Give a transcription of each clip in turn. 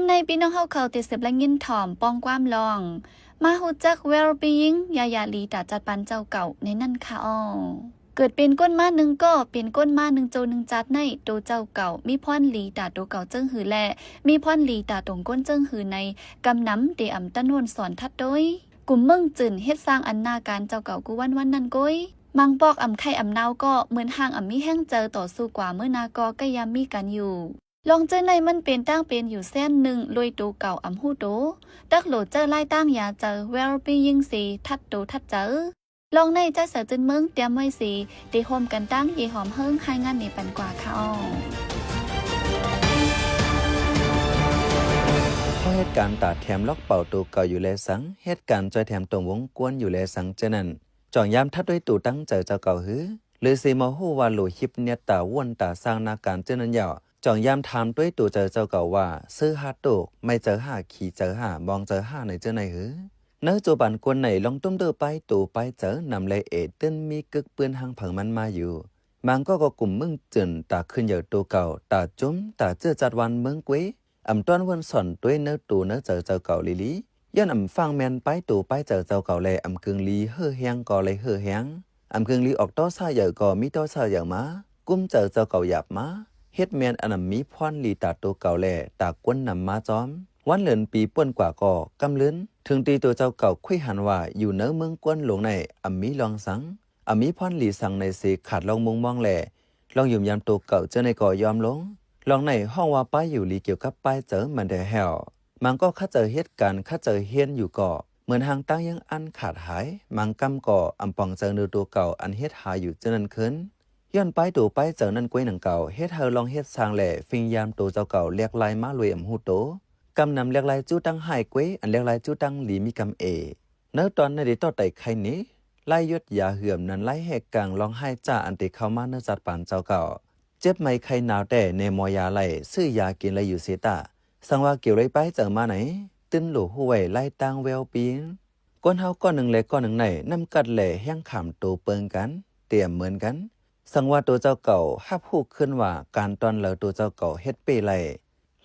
ໃນພີ່ນ້ອງເຮົາເຂົາທີ່ເສບແລະຍິນຖ່ອມປ່ອງຄວາມລອງ ມາຮູ້ຈັກ well-being ຢ່າຢ່າລີຕາຈັດປັນເຈົ້າເກົ່າໃນນັ້ນຄ່ະເອົາ. ເກີດເປັນຄົນມາໜຶ່ງກໍ ເປັນຄົນມາໜຶ່ງໂຈໜຶ່ງຈັດໃນ ໂຕເຈົ້າເກົ່າມີພອນລີຕາໂຕເກົ່າເຈີງຫື ແລະ ມີພອນລີຕາຕົງຄົນເຈີງຫືໃນ ກຳນຳເດອຳຕະໂນນສອນທັດໂດຍ ກຸ່ມເມືອງຈືນ ເຮັດສ້າງອັນໜ້າການເຈົ້າເກົ່າກູວັນວັນນັ້ນໂກຍ. ມັງປອກອຳໄຂ່ອຳນາວກໍ ເໝືອນຫ່າງອຳມີແຮງໃຈຕໍ່ສູ້ກວ່າເມື່ອນາກໍກະຍາມມີກັນຢູ່. ລອງເຈີໃນມັນເປັນຕ່າງເປັນຢູ່ແສນໜຶ່ງ ລວຍໂຕເກົ່າອຳຮູ້ໂຕ ຕັກໂຫຼເຈີລາຍຕ່າງຢາເຈີ well-being ເສ ທັດໂຕທັດເຈີ. ລອງໃນຈາກສາວຈືນເມືອງຕຽມໄວ້ເສ ໄດ້ຮ່ວມກັນຕັ້ງເຢຫອມເຮີງ ຮາຍງານນີ້ປັນກວ່າຄ່ະເອົາ. ເຮົາເຮັດການຕາແຖມລັອກເປົ່າໂຕເກົ່າຢູ່ແລສັງ ເຮັດການຈ່ອຍແຖມຕົງວົງກວນຢູ່ແລສັງເຈີນັ້ນ ຈ່ອງຢາມທັດດ້ວຍໂຕຕັ້ງເຈີເຈົ້າເກົ່າຫື ຫຼືເສມາຮູ້ວ່າໂຫຼຮິບເນຍດຕາວົນຕາສ້າງໜ້າການເຈີນັ້ນຢາວ ຈ່ອງຢາມຖາມດ້ວຍໂຕເຈີເຈົ້າເກົ່າວ່າ ເຊີຫາໂຕກ ໄມເຈີຫາ ຄີເຈີຫາ ມອງເຈີຫາໃນເຈີໃນຫື. ເນີໂຈບານກວນໃນລອງຕຸ້ມເດີປ້າຍໂຕປ້າຍເຈີນຳແລເອ ຕື່ນມີກຶກປືນຫາງເຜິງມັນມາຢູ່. ມາງກໍກໍກຸ່ມເມືອງຈືນ ຕາຂຶ້ນເຢີໂຕເກົ່າ ຕາຈຸ້ມ ຕາເຈີຈັດວັນເມືອງເກວ ອຳຕ້ອນວົນສອນດ້ວຍເນີໂຕເນີເຈີເຈົ້າເກົ່າລີລີ ຍ້ອນອຳຟັງແມ່ນປ້າຍໂຕປ້າຍເຈີເຈົ້າເກົ່າແລ ອຳກຶງລີເຫີແຮງກໍໄລເຫີແຮງ ອຳກຶງລີອອກຕໍ່ສາເຢີກໍມີຕໍ່ສາເຢີມາ ກຸ້ມເຈີເຈົ້າເກົ່າຢາບມາ ເຮັດແມ່ນອັນອຳມີພອນລີຕາໂຕເກົ່າແລ ຕາກວນນຳມາຈອມ. ວັນເດືອນປີປ່ວນກວ່າກໍກຳເລີນ ເຖິງຕີໂຕເຈົ້າເກົ່າຄຸຍຫັນວ່າ ຢູ່ເນີເມືອງກວນຫຼົງໃນ ອຳມີລອງສັງ ອຳມີພອນລີສັງໃນເສ ຂາດລອງມຸງມອງແລ ລອງຫຍຸມຢາມໂຕເກົ່າເຈີໃນກໍຍອມລົງ. ລອງໃນຮ້ອງວ່າປ້າຍຢູ່ລີກ່ຽວກັບປ້າຍເຈີມັນແດ່ແລ້ວ. ມັນກໍຂະເຈີເຮັດການຂະເຈີຮຽນຢູ່ກໍ ເໝືອນຫ່າງຕ່າງຍັງອັນຂາດຫາຍ ມັງກຳກໍອຳປອງເຈີເນີໂຕເກົ່າອັນເຮັດຫາຢູ່ເຈີນັ້ນຄືນ. ຍ້ອນປ້າຍໂຕປ້າຍເຈີນັ້ນກວຍໜັງເກົ່າ ເຮັດໃຫ້ລອງເຮັດສ້າງແລ ຟິງຢາມໂຕເຈົ້າເກົ່າແຫຼກຫຼາຍມາລວຍອຳຮູ້ໂຕ. ກຳນຳແຫຼກຫຼາຍຈຸຕັ້ງຫາຍກວຍ ອັນແຫຼກຫຼາຍຈຸຕັ້ງລີມີກຳເອ. ເນີຕອນໃນເດຕໍ່ໄຕໄຄເນ ລາຍຢົດຢາເຫືອມນັ້ນລາຍແຮກກາງລອງຫາຍຈາອັນເຕເຂົ້າມາເນີຈັດປານເຈົ້າເກົ່າ. ເຈັບໄມໄຄໜາວແຕ່ແນໝໍຢາໄລ ຊື້ຢາກິນໄລຢູ່ເສຕາ ສັງວ່າກ່ຽວໄລປ້າຍເຈີມາໃນ ຕື່ນໂຫຼຮູ້ໄວ້ລາຍຕ່າງແວວປີນ. ຄົນເຮົາກ່ອນໜຶ່ງແລະກ່ອນໜຶ່ງໃນ ນ້ຳກັດແລແຮງຂາມໂຕເປິງກັນ ເຕມເໝືອນກັນ. ສັງວ່າໂຕເຈົ້າເກົ່າຮັບຮູ້ຂຶ້ນວ່າ ການຕອນເລີໂຕເຈົ້າເກົ່າເຮັດເປ້ໄລ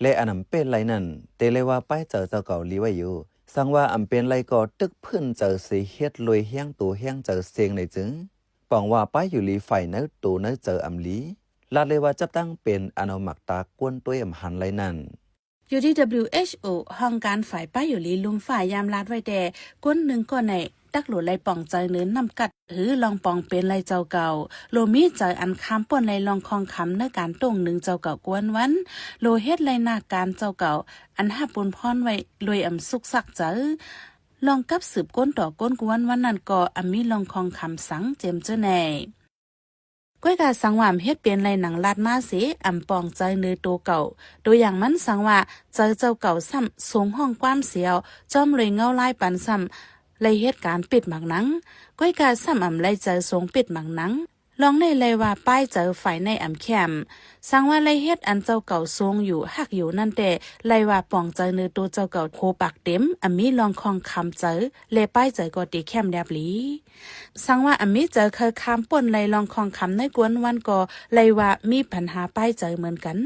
ແລະ ອັນນຳເປ້ໄລນັ້ນ ເຕໄລວ່າປ້າຍເຈີເຈົ້າເກົ່າລີໄວ້ຢູ່. ສັງວ່າອຳເປັນໄລກໍຕຶກພື້ນເຈີເສເຮັດລວຍແຮງໂຕແຮງເຈີເຊງໃນຈຶ່ງ ປອງວ່າປ້າຍຢູ່ລີຝ່າຍເນີໂຕເນີເຈີອຳລີ ລາດເລີຍວ່າຈັບຕັ້ງເປັນອະນຸມັກຕາກວນໂຕຍອຳຫັນໄລນັ້ນ. ຢູ່ທີ່ WHO ຫ້ອງການຝ່າຍປ້າຍຢູ່ລີລຸ່ມຟ້າ ຍາມລາດໄວ້ແຕ່ ຄົນໜຶ່ງກໍໃນ ຕັກໂຫຼໄລປ່ອງເຈີເນີນ້ຳກັດ ຫຼື ລອງປອງເປັນໄລເຈົ້າເກົ່າ ໂລມີເຈີອັນຄາມປ່ອນໄລລອງຄອງຄຳໃນການໂຕ່ງໜຶ່ງເຈົ້າເກົ່າກວນວັນ ໂລເຮັດໄລໜ້າການເຈົ້າເກົ່າ ອັນຮັບບຸນພອນໄວ້ລວຍອຳສຸກສັກເຈີ ລອງກັບສືບກົ້ນຕໍ່ກົ້ນກວນວັນນັ້ນກໍອຳມີລອງຄອງຄຳສັງເຈັມເຈີໃນ. ກ້ວຍກາສັງວ່າເຮັດເປັນໄລໜັງລາດມາເສ ອຳປອງເຈີເນີໂຕເກົ່າ ໂຕຢ່າງມັນສັງວ່າ ເຈີເຈົ້າເກົ່າຊ້ຳ ຊົງຫ້ອງຄວາມສຽວ ຈ້ອມລວຍເງົາລາຍປັນຊ້ຳ ໄລເຮັດການປິດໝາກໜັງ ກ້ວຍກາຊ້ຳອຳໄລເຈີຊົງປິດໝາກໜັງ ລອງໃນໄລວ່າປ້າຍເຈີຝ່າຍໃນອຳແຄມ ສັງວ່າໄລເຮັດອັນເຈົ້າເກົ່າຊົງຢູ່ຮັກຢູ່ນັ້ນແຕ່ ໄລວ່າປອງເຈີເນີໂຕເຈົ້າເກົ່າໂຄປາກເຕັມ ອຳມີລອງຄອງຄຳເຈີ ແລະ ປ້າຍເຈີກໍເຕແຄມແລບຫຼີ. ສັງວ່າອຳມີເຈີເຄີຍຄາມປ່ອນໄລລອງຄອງຄຳໃນກວນວັນກໍໄລວ່າມີບັນຫາປ້າຍເຈີເໝືອນກັນ.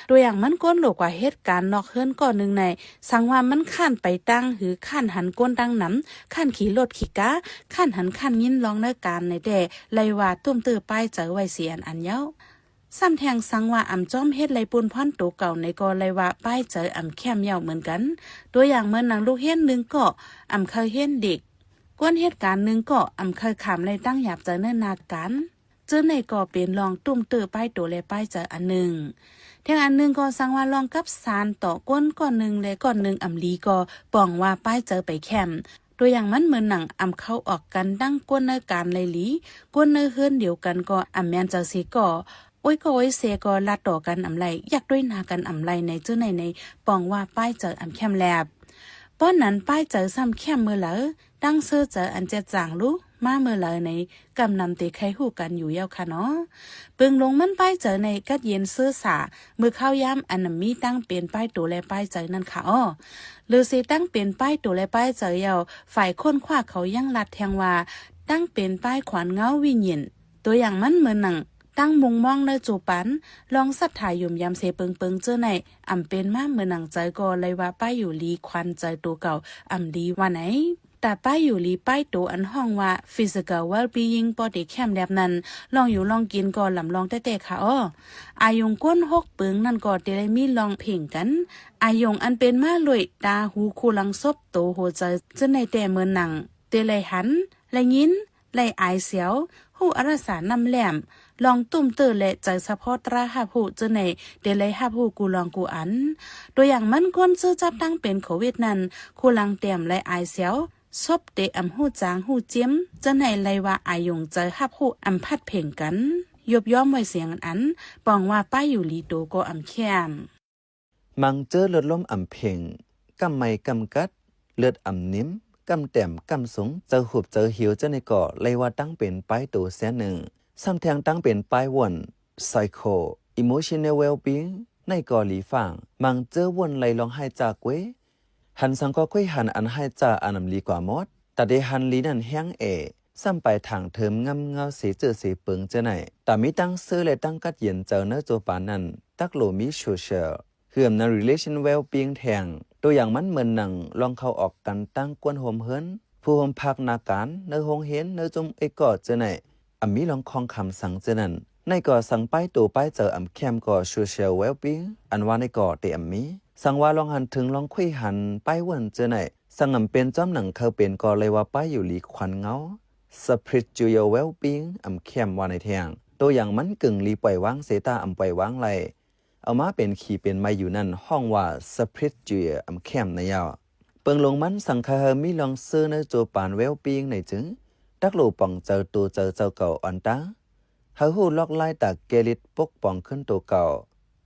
ຕົວຢ່າງມັນ ກ້ນໂຫຼກວ່າເຮັດການນອກເຮືອນກໍໜຶ່ງໃນ ສັງວ່າມັນຄ້ານໄປຕ່າງ ຫຼື ຄ້ານຫັນກົ້ນຕ່າງນຳ ຄ້ານຂີ່ລົດຂີ່ກາ ຄ້ານຫັນຄ້ານຍິນລອງເນີການໃນແຕ່ ໄລວ່າຕຸ້ມເຕີປ້າຍເຈີໄວ້ເສອັນອັນເຍົາ. ຊ້ຳແທງສັງວ່າອຳຈ້ອມເຮັດໄລປຸນພອນໂຕເກົ່າໃນກໍໄລວ່າປ້າຍເຈີອຳແຄມເຍົາເໝືອນກັນ. ຕົວຢ່າງເໝືອນໜັງລູກຮຽນໜຶ່ງກໍອຳເຄີຍຮຽນເດັກ ກວນເຮັດການໜຶ່ງກໍອຳເຄີຍຂາມໄລຕັ້ງຢາບເຈີເນີນາການ ເຈີໃນກໍເປັນລອງຕຸ້ມເຕີປ້າຍໂຕ ແລະ ປ້າຍເຈີອັນໜຶ່ງ. ແທງອັນໜຶ່ງກໍສັງວ່າລອງກັບສານຕໍ່ກ້ນກ້ອນໜຶ່ງ ແລະ ກ້ອນໜຶ່ງອຳລີກໍປ່ອງວ່າປ້າຍເຈີໄປແຄມ. ຕົວຢ່າງມັນເໝືອນໜັງອຳເຂົ້າອອກກັນດັ່ງກ້ນເນີການໄລຫຼີ ກ້ນເນີເຮືອນດຽວກັນກໍອຳແມ່ນເຈີເສກໍ ໂອ້ຍກໍໂອ້ຍເສກໍລາດຕໍ່ກັນອຳໄລ ຢາກດ້ວຍໜ້າກັນອຳໄລໃນເຈີໃນໃນ ປ່ອງວ່າປ້າຍເຈີອຳແຄມແລບ. ປ້ອນນັ້ນປ້າຍເຈີຊ້ຳແຄມເມື່ອໃລ ຕັ້ງເຊີເຈີອັນແຈດຈາງລູກມາເມື່ອໃລໃນ ກຳນຳເຕໄຄຮູ້ກັນຢູ່ຍາວຄະເນາະ. ເປິງລົງມັນປ້າຍເຈີໃນກັດເຢັນເຊີສາ ເມື່ອຄາວຍາມອັນນຳມີຕັ້ງເປັນປ້າຍໂຕ ແລະ ປ້າຍເຈີນັ້ນຄະເອົາ. ຫຼືເສຕັ້ງເປັນປ້າຍໂຕ ແລະ ປ້າຍເຈີຍາວ ຝ່າຍຄົ້ນຄວ້າເຂົາຍັງລາດແທງວ່າ ຕັ້ງເປັນປ້າຍຂວັນເງົາວິນຍິນ. ຕົວຢ່າງມັນເໝືອນໜັງ ຕັ້ງມຸງມອງໃນໂຈປານ ລອງສັດທາຍົມຢາມເສເປິງໆ ເຈີໃນ ອຳເປັນມາເມີນໜັງໃຈກໍໄລວ່າປ້າຢູ່ລີຂວັນໃຈໂຕເກົ່າອຳດີວ່າໃນ. ຕາປ້າຢູ່ລີປ້າຍໂຕອັນຮ້ອງວ່າ physical well-being ພໍເຕແຄມແລບນັ້ນ ລອງຢູ່ລອງກິນກໍລຳລອງແຕ່ໆ ຂະອໍ. ອາຍຸງກົ້ນຫົກເປິງນັ້ນກໍເຕໄລມີລອງເພງກັນ. ອາຍຸງອັນເປັນມາລວຍຕາຫູຄູຫຼັງສົບໂຕຫົວໃຈ ເຈີໃນແຕ່ເມີນໜັງ ເຕໄລຫັນ ໄລຍິນ ໄລອາຍສຽວ ຮູ້ອາລະສານ້ຳແຫຼມ ລອງຕຸ້ມເຕີ ແລະ ໃຈສະເພາະຕາຮັບຮູ້ເຈີໃນ ເຕໄລຮັບຮູ້ກູລອງກູອັນ. ຕົວຢ່າງມັນ ຄົນເຊື້ອຈັບຕັ້ງເປັນໂຄວິດນັ້ນ ຄູຫຼັງແຕ້ມໄລອາຍສຽວ ສົບເຕອຳຮູ້ຈາງຮູ້ຈິມ ເຈີໃນໄລວ່າອາຍຸງໃຈຮັບຮູ້ອຳພັດເພງກັນ ຍົບຍ້ອມໄວ້ສຽງອັນ ປອງວ່າປ້າຢູ່ລີໂຕກໍອຳແຄມ. ມັງເຈີເລືອດລົມອຳເພງ ກຳໄມ້ກຳກັດ ເລືອດອຳນິມ ກຳແຕ້ມກຳສູງ ເຈີຫູບເຈີຫິວ ເຈີໃນກໍໄລວ່າຕັ້ງເປັນປ້າຍໂຕແສນໜຶ່ງ ຊ້ຳແທງຕັ້ງເປັນປ້າຍວົນ psycho emotional well-being ໃນກໍຫຼີຝາງ ມັງເຈີວົນໄລລອງຮ້າຍຈາກເກວ ຫັນສັງກໍຄຸຍຫັນອັນຮ້າຍຈາກອັນອຳລີກວ່າໝົດ ຕາເດຫັນລີນັ້ນແຮງເອ ຊ້ຳປາຍທາງເທີມງຳເງົາເສເຈີເສເປິງເຈີໃນ ຕາມີຕັ້ງເຊີ ແລະ ຕັ້ງກັດເຢັນເຈີເນີໂຈປານນັ້ນ ຕັກໂຫຼມີ social ເຫື່ອມນຳ relation well-being ແທງ ໂຕຢ່າງມັນເມີນໜັງ ລອງເຂົ້າອອກກັນຕັ້ງກ້ວນໂຮມເຮືອນ ຜູ້ໂຮມພັກໜ້າການ ເນີໂຮງຮຽນ ເນີຈຸ້ມເອຍເກາະເຈີໃນ ອຳມີລອງຄອງຄຳສັງເຈີນັ້ນ ໃນກໍສັງປ້າຍໂຕປ້າຍເຈີອຳແຄມກໍ social well-being ອັນວ່າໃນກໍເຕອຳມີ ສັງວ່າລອງຫັນເຖິງລອງຄຸຍຫັນປ້າຍວົນເຈີໃນ ສັງອຳເປັນຈ້ອມໜັງເຄີາເປັນກໍໄລວ່າປ້າຍຢູ່ລີຂວັນເງົາ spiritual well-being ອຳແຄມວ່າໃນແທງ ໂຕຢ່າງມັນກຶ່ງລີປ່ອຍວາງເສຕາອຳປ່ອຍວາງໄລ ເອົາມາເປັນຂີ້ເປັນໄມ້ຢູ່ນັ້ນ ຮ້ອງວ່າ spiritual ອຳແຄມໃນຍາວ. ເປິງລົງມັນສັງຄະເຮີມີລອງເຊີໃນໂຈປານ well-being ໃນຈຶ່ງ ຕັກໂຫຼປອງເຈີໂຕເຈີເຈົ້າເກົ່າອ່ອນຕາ ເຮົາຮູ້ລອກລາຍຕາເກລິດປົກປ້ອງຂຶ້ນໂຕເກົ່າ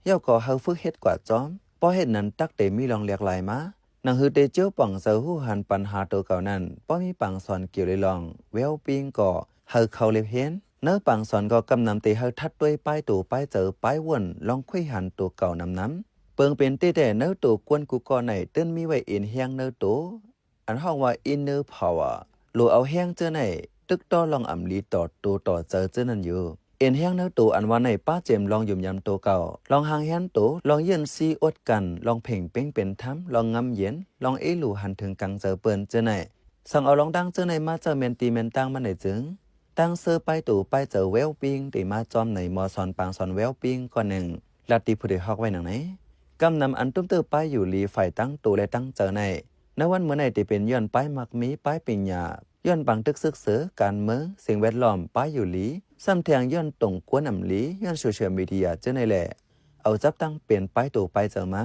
ເຍົາກໍເຮົາຝຶກເຮັດກວ່າຈອມ ພໍເຮັດນັ້ນຕັກເຕມີລອງຫຼາກຫຼາຍມາ ໜັງຮືເຕຈຽວປ່ອງເຈີຮູ້ຫັນປັນຫາໂຕເກົ່ານັ້ນ ພໍມີປາງສອນກ່ຽວເລີຍລອງ well-being ກໍເຮົາເຂົ້າເລັບຮຽນ ເນີປາງສອນກໍກຳນຳເຕເຮົາທັດດ້ວຍປ້າຍໂຕປ້າຍເຈີປ້າຍວົນລອງຄຸຍຫັນໂຕເກົ່ານຳນຳ ເປິງເປັນເຕແຕ່ເນີໂຕກວນກູກໍໃນ ຕື່ນມີໄວ້ເອັນແຮງເນີໂຕ ອັນຮ້ອງວ່າ inner power ໂຫຼເອົາແຮງເຈີໃນ ຕຶກຕໍ່ລອງອຳລີຕໍ່ໂຕຕໍ່ເຈີເຈີນັ້ນຢູ່ ເອັນແຮງເນີໂຕອັນວ່າໃນ ປ້າເຈມລອງຫຍຸມຢຳໂຕເກົ່າ ລອງຫ່າງແຮນໂຕ ລອງເຍື່ອນຊີອົດກັນ ລອງເພັງເປັງເປັນທຳ ລອງງຳເຢັນ ລອງເອຫຼູຫັນເຖິງກາງເຈີເປິ້ນເຈີໃນ ສັງເອົາລອງດາງເຈີໃນມາເຈົ້າແມ່ນຕີແມ່ນຕ່າງມັນໃນຈຶ່ງ ຕັ້ງເຊີປ້າຍໂຕປ້າຍເຈີ well-being ເຕມາຈອມໃນມໍສອນປາງສອນ well-being ກໍໜຶ່ງ ລັດຕິຜູ້ໃດຮອກໄວ້ໜັງໃນ ກຳນຳອັນຕຸ້ມເຕີປ້າຍຢູ່ລີຝ່າຍຕັ້ງໂຕ ແລະ ຕັ້ງເຈີໃນ ໃນວັນເມື່ອໃນເຕເປັນຍ້ອນປ້າຍມັກມີ ປ້າຍປັນຍາ ຍ້ອນປາງຕຶກຊຶກເສີ ການເມືອງ ສິ່ງແວດລ້ອມ ປ້າຍຢູ່ລີ ຊ້ຳແທງຍ້ອນຕົງກວນອຳລີ ຍ້ອນໂຊຊຽວມີເດຍເຈີໃນແລະ ເອົາຈັບຕັ້ງເປັນປ້າຍໂຕປ້າຍເຈີມາ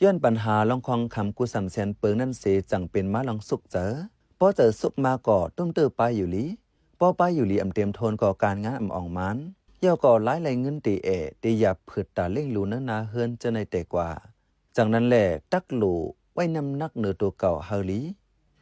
ຍ້ອນປັນຫາລອງຄອງຄຳກູສາມແສນເປິງນັ້ນເສ ຈັ່ງເປັນມາລອງສຸກເຈີ ພໍເຈີສຸກມາກໍຕຸ້ມເຕີປ້າຍຢູ່ລີ ພໍປ້າຍຢູ່ລີອຳເຕັມໂທນກໍການງານອຳອອງມານ ເຍົາກໍລາຍໄລເງິນເຕແອ ເຕຢາບຜືດຕາລ້ຽງດູເນີນາເຮືອນເຈີໃນແຕ່ກວ່າ ຈັ່ງນັ້ນແລ ຕັກໂຫຼໄວ້ນ້ຳໜັກເນີໂຕເກົ່າເຮົາລີ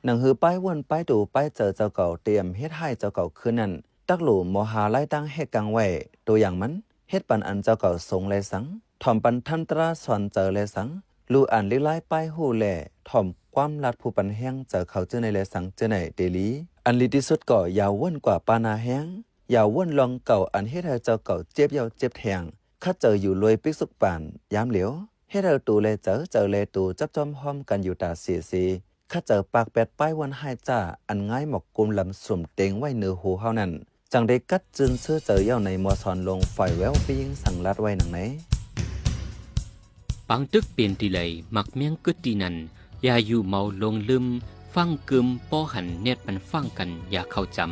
ໜັງຮືປ້າຍວົນປ້າຍໂຕປ້າຍເຈີເຈົ້າເກົ່າເຕອຳເຮັດຮ້າຍເຈົ້າເກົ່າຄືນນັ້ນ ຕັກໂຫຼມໍຫາລາຍຕາງແຮກກາງໄວ້ ໂຕຢ່າງມັນ ເຮັດປັນອັນເຈົ້າເກົ່າຊົງແລສັງ ຖ່ອມປັນທຳຕະລາສອນເຈີແລສັງ ຮູ້ອ່ານລິກລາຍປ້າຍຮູ້ແລ ຖ່ອມຄວາມລັດຜູ້ປັນແຮງເຈີເຂົາເຈີໃນແລສັງເຈີໃນເຕລີ ອັນລີທີ່ສຸດກໍຢ່າວົນກວ່າປານາແຮງ ຢ່າວົນລອງເກົ່າອັນເຮັດໃຫ້ເຈົ້າເກົ່າເຈັບເຍົາເຈັບແທງ ຄັດເຈີຢູ່ລວຍປິກສຸກປານ ຍາມຫຼຽວ ເຮັດໃຫ້ໂຕແລເຈີເຈີແລໂຕຈັບຈ້ອມພ້ອມກັນຢູ່ຕາເສເສ ຄັດເຈີປາກແປດປ້າຍວັນຮ້າຍຈ້າ ອັນງ່າຍໝອກກຸມລຳສຸມເຕັງໄວ້ເນີໂຮເຮົານັ້ນ ຈັ່ງໄດ້ກັດຈື່ນເຊື້ອເຈີເຍົາໃນມໍສອນລົງຝ່າຍ well-being ສັງລັດໄວ້ໜັງໃນ ປາງຕຶກເປັນທີ່ໃດ ໝາກແມງກຶດທີ່ນັ້ນ ຢ່າຢູ່ເມົາຫຼົງລືມ ຟັງກຶມ ປໍຫັນແນດປັນຟັງກັນ ຢ່າເຂົ້າຈຳ.